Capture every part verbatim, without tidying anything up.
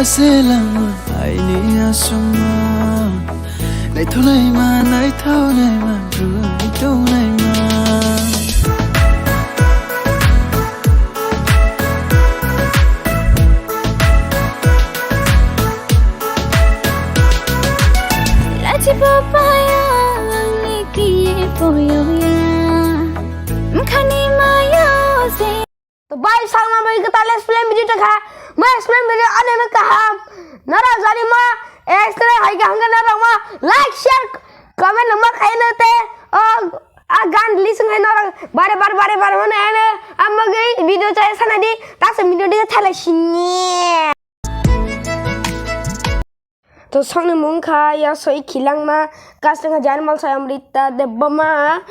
Selama aini asuma. Naithonaima, naithonaima, rui tongnaima. Lachibo paya, angni kiye poyo ya. Mkhani maya se. To bai, sakna bai kwtal explain video ta kha. Ma explain video ane no kaham. Nara jani ma extra hai ka hanga nara ma like, share, comment no ma khai na te. O, a gan listen hai nara bare bare bare bare mane ane. Amma gai video chai sana di. Ta se video di thala sini. To songni mung kha ya soi khilangma, casting kha Jayantmal Soi, Amrita Debbarma,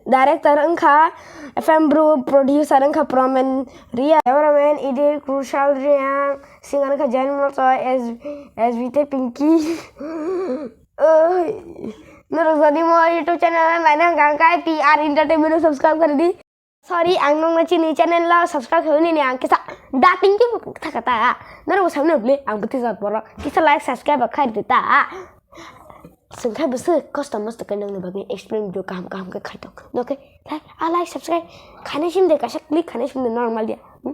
director wngkha F M Bru, producer wngkha Promen Ria, cameraman Idil Kushal Reang, singer wngkha Jayantmal Soi, S, S B T Pinky. Oi, norok jodi mo YouTube channel naina hwnkha khe P R Entertainment subscribe kharidi. Sorry, ang nokno chini channel o subscribe khaimani ni ang kisa dating ki thaka ta. Norok bo samno bli ang bwtwi jat borok kisa like subscribe khai di ta. Sengkha bwswk kosto mosto khe nokni bagwi explain video kaham kaham khe khaitok. Noke like, a like subscribe khainai sim de kaisa click khainai sim de normal dia. Hmm?